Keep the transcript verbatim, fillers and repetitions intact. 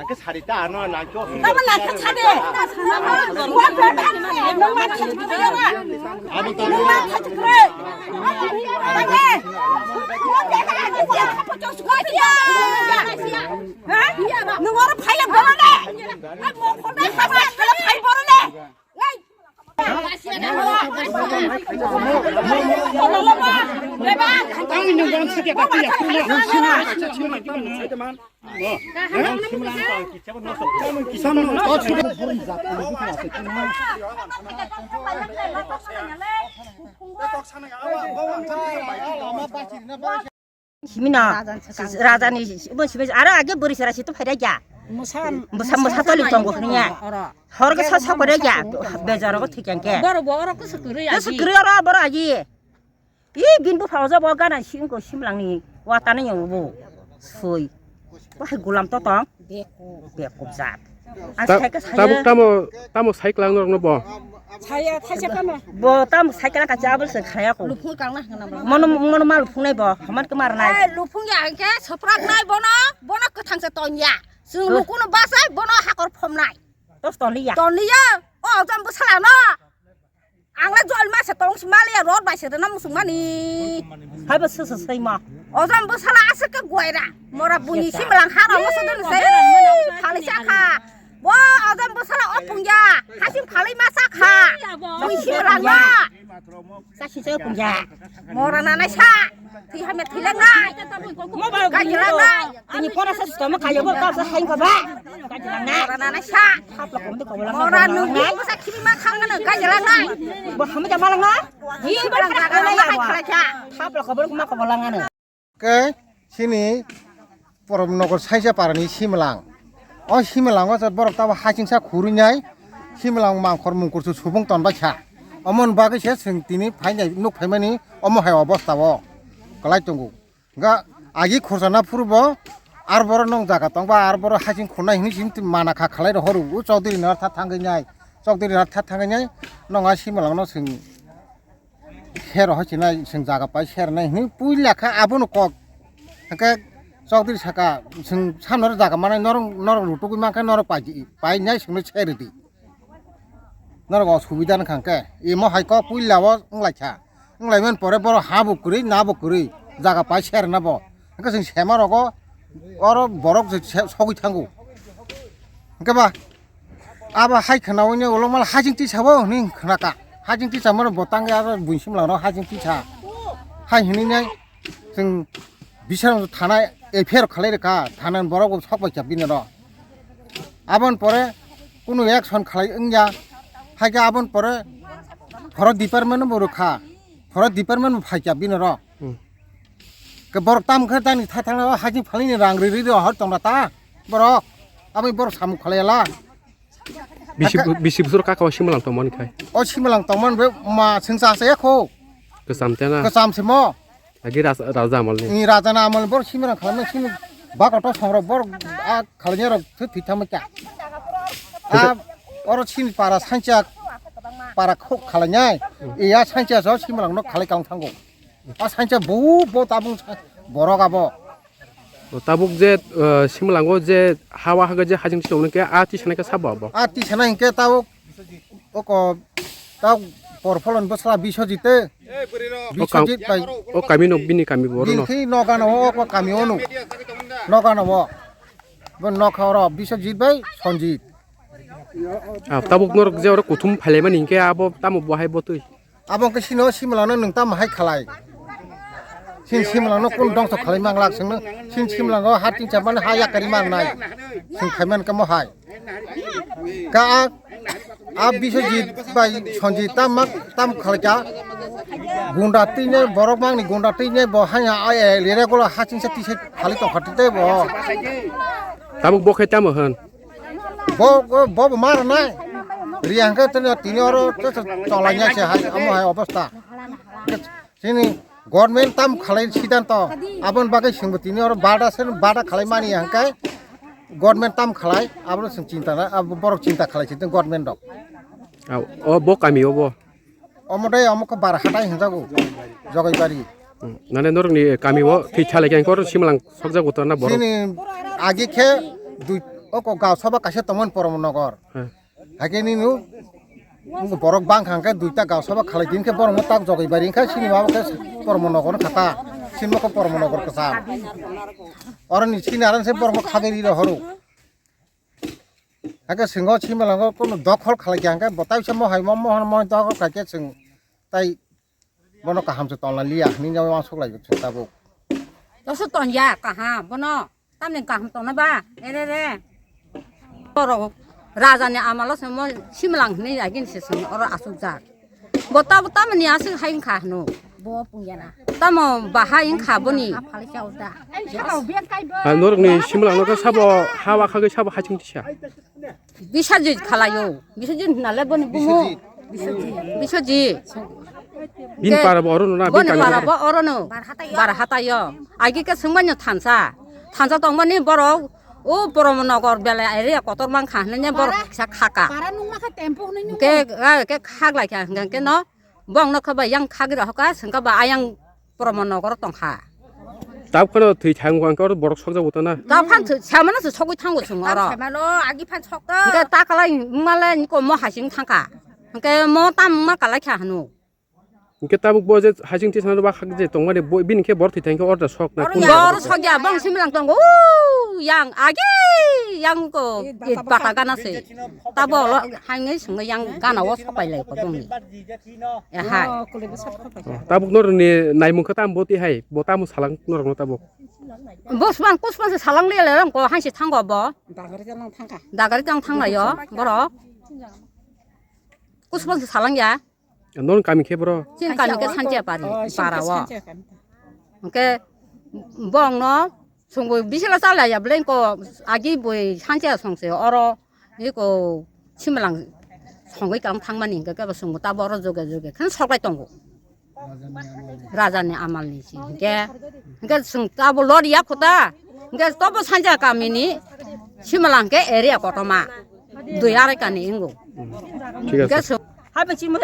Tamo nangkhe sade. Nungma thajikre. Nungma thajikre. Ha? Nung oro phaiya borone. Ai mo khonai khasai phaiya phai borone. Himino rajani simi aro age bwrwi chwrai sito phaida ya. Bwsa bwsa toli tongo hwnwi ya. Hor khe sa sa pore ya. Bejaro go thik yang khe. Borok bo oro kusu kwrwi agi. Kusu kwrwi oro boro agi. I bin bupha oja bo gana si wngkha simlangni watani yong bo sui. Bo hai gulam to tong. Bekup. Bekup jat. Ang ta-, sai khe tabuk saya. Tamo, tamo cycle ang norokno bo? Saya, thaisa kama. Bo tamo cycle ang kacha abol se khaya ko. Lupung kang na hwnna bo. Mono, mono mal phungnai bo, haman ke mar nai. Eh, lupung ya hwnkhe soprak nai bono, bono kwthang se ton ya. Chwng lukuno basai, bono hakor phom nai. Tos ton liya. Ton liya. O, jam bwsala no. Ang le jol ma se tong si maliya rot bai se rena musung mani. Hai ba se se sai ma. Ojam bwsala aswk khe guaira. Mora buni simlang ha rong se dun se. Phali sa kha. Bo ojam bwsala o pungya. Hasing phali ma sa kha. Buni simlang ma. Sa si se pungya. Mora na nai sa. Thwi hamya thwi lang nai. Gaji lang nai. Tini pora sa sutama kaya bo ka sa hain ka ba. Gaji lang nai. Mora na nai sa. Thap la kom de ko lang. Mora nung nai. Bo sa khibi ma khang na gaji lang nai. Bo hamya ma lang na. Hi ba lang ka la ya ba. Thap la ko bo ma ko lang na. Ke sini Porom Nogor saisa parani simlang. O simlang o borok tabo hachingsa khurui nai. Simlang mangkhor mungkur su subung ton bai sa. Omon bagwi se sing tini phainai nuk phaimani omo hai obosta o. Kalai tongo. Ga agi khorsa na phuru bo ar boro nong jaga tong ba ar boro haching khunai hini sin mana kha khalai ro horu u chokdiri na tha thangwi nai chokdiri na tha thangwi nai nong a simlang no sing her ho chinai sing jaga pai ser nai hini puila kha abono kok hake chokdiri saka sing samno jaga manai norong norok rutugwi mankha norok pai pai nai singno ser di. Norok osubida wngkha hwnkhe, imo hai kok puila o wnglaikha. Wnglaimani pore borok ha bo kwrwi, na bo kwrwi, jaga pai serna bo. Hwnkhe chwng sema rogo oro borok se, se, sogwi thango. Hwnkhe ba, abo hai khwnaui ni ulo mal hajing tisa o hwnwi khwnaka. Hajing tisa mano bo tangwi aro buini simla no hajing tisa. Hai hwnwi nai. Chwng bisar thana F I R khalai rwkha, thana ni borok bo sok bai kha bini no. Aboni pore kunu action khalai wngya, hai khe aboni pore forest department bo rwkha, forest department bo phai kha bini no. Hmm. Ke borok tam khe tani tha thangna hajing phalini rang ri ri ri hor tongna ta borok, aboni borok samung khalai la. Bisi, bisi bosor kaka o simalang tongmani khai. O simalang tongmani be ma sengsa se kho. Kwcham tena. Kwcham se mo. Agi ras-, raja amal ni. Ni raja na amal bor simalang khalamna sini bakoto songrok bor a khalanya rok thwi thwi thangma kya. A oro sini para sancha para khok khalanya. Iya sancha so simalang no khalai kang thango. A sancha bo bo tabung sa-, borok abo. O tabuk je, eh, simalango je hawa haga je hajing tisa hwnke a tisa nai khe sabo abo. A tisa nai hwnkhe tabuk oko tabuk porpholon bwsla Biswajit te. O kam-, Biswajit bai. O kami no bini kami bo bini no. Khi nogano o kami ono. Nogano o. Bo nokha oro Biswajit bai Sanjit. Ah, tabuk norok je oro kuthum phailaimani hwnkhe abo tamo bo hai botwi. Abo wngkhe sino simalano nwng tamo hai khalai? Sin simalano kun dongso khalai manglak singno sin simalango ha tin chamani ha yakari mangnai. Sing khaiman kamo hai. Ka a, a Biswajit bai Sanjit tam mak tam khalai ka. Gunda tine borok mangni gunda tine bo hanya a e lere gola ha chingsa tise khali tongkha tite bo. Tabuk bo khe tamo hwn? Bo, bo, bo, bo mar nai. Riya hwnkhe tini, tini oro to, to, cholai nya se hai, amo hai obostha. Chini government tam khalai sidanto. Aboni bagwi chwngbo tini oro bada se bada khalai mani hwnkhe government tam khalai, abo chwng chinta na, abo borok chinta khalai se government rok. Au, o bo kami o bo. Omo dai omo khe bar hatai hinjago, Jogaibari. Hmm. Nane norokni kami o thwi thalai khe kor simalang sokjago to na borok? Chini agi khe dui, O ko gaw sabha kaisa tongmani Poromnogor. Hmm. Haikhe nini borok bangkha hwnkhe duita gaw sabha khalai din khe borokno tak jogoi bari hwnkhe sini ma khe Poromnogor khata. Sini ma khe Poromnogor kwcham. Oro ni sini aran se borokno khagwi ri rohoro. Haikhe singo similango kono dokhol khalai kha hwnkhe bo taisa mohai mo mohon mohon dokhol khaikhe chwng tai bono kaham se tongna liya hinwi uansuk lai chwng tabuk. Doso tongya kaham bono tamni kaham tongna ba ere re. Borok raja ni amalo se mo similang hinwi agin se chwng oro asuk jak. Bo tabo tamoni aswk hai wngkha hwno. Bo pungyana. Tamo bahai wngkha boni. Aphalisa uda. Ha, norokni simla nokha sabo ha wakhagwi sabo haching tisa. Bisajit khalaio. Bisajit hinale boni bumo. Bisajit. Bisajit. Bin para bo orono na, bin boni kami para para. Bo orono. Bar hataio. Bar hataio. Agi ke sungmanyo thansa. Thansa tongmani borok o Poromnogor bela area kotor mang kha hinne borok kisa khaka. Para nungma kha tempo hinwi nungo. Ke, ke khaglai kha hingke no. Bongno khe ba yang khagwi rok kha, sengkha ba ayang Promo nogor tongkha. Tab kheno thwi thang wngkha, oro borok sokjak bo tana. Tab phan thwi, samano se sogwi thango chwng oro. Samano agi phan sokto. Hingke ta kalai male niko mo hasing thangkha. Hingke mo tam ma kalai kha hanu. Hingke tabuk bo je hasing tisana ba khak je tongmani bo bini khe borok thwi thangkhe orda sok na. Oro kun ya. Bor sokya bong simlang tongo. Yang agi yang ko bata gana se. Tabo lo hangni sungwi yang gana o sopai lai ko dongni. Eh, hai. Oh, tabuk norokni naimung khe tamo boti hai, bo tamo salang norokno tabuk? Bo swbang kusbang se salang le le rong ko, hai se thango bo. Dagari tang thangkha. Dagari tang thanglaio, borok. Kusbang se salang ya. Norok kami khe bro? Chin kami khe sanche pari, oh, para o. Sanche kami. Hingke bongno Sungbo bisala chala ya bwlai ko agi bui sanche songse oro iko simlang songwi kang thangmani hingke kebo sungbo tabo oro joge joge khen soklai tongo. Raja ni amal ni si hingke hingke sung tabo lor ya khuta hingke tobo sanja kami ni simlang ke area kotoma dui arai kani ingo. Thik ase. Hingke sung hai ba chimo